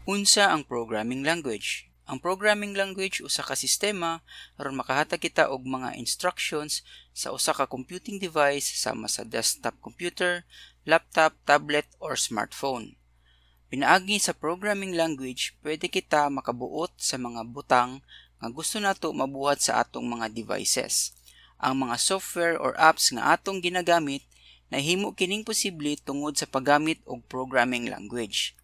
Unsa ang programming language? Ang programming language usa ka sistema aron makahatag kita og mga instructions sa usa ka computing device sama sa desktop computer, laptop, tablet or smartphone. Pinaagi sa programming language, pwede kita makabuot sa mga butang nga gusto nato mabuhat sa atong mga devices. Ang mga software or apps nga atong ginagamit, nahimo kining posible tungod sa paggamit og programming language.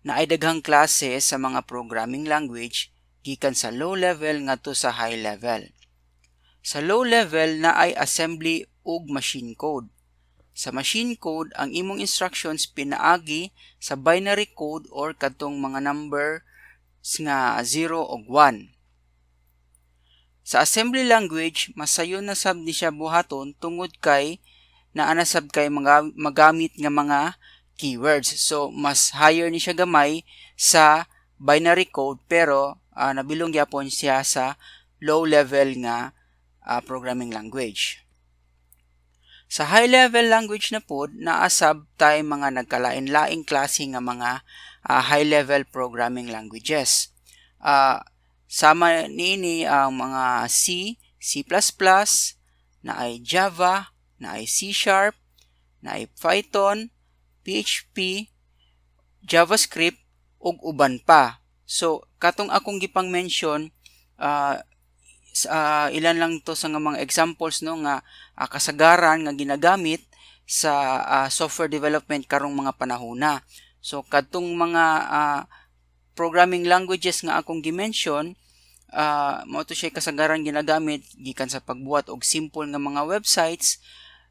Naay daghang klase sa mga programming language gikan sa low level ngadto sa high level. Sa low level, naay assembly ug machine code. Sa machine code, ang imong instructions pinaagi sa binary code or kadtong mga number nga 0 ug 1. Sa assembly language, mas sayon na sab ni siya buhaton tungod kay naa na sab kay mga magamit nga mga keywords. So mas higher ni siya gamay sa binary code, pero nabilong gyapon siya sa low level nga programming language. Sa high level language na pod, naa sab tay mga nagkalain-laing klase nga mga high level programming languages. Sama niini ang mga C, C++, naay Java, naay C#, naay Python, PHP, JavaScript ug uban pa. So katong akong gipang mention, ilan lang to sa nga mga examples, no, nga kasagaran nga ginagamit sa software development karong mga panahona. So kadtong mga programming languages nga akong gi-mention, mao to siya kasagaran ginagamit gikan sa pagbuhat og simple nga mga websites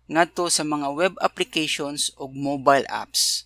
ngadto sa mga web applications ug mobile apps.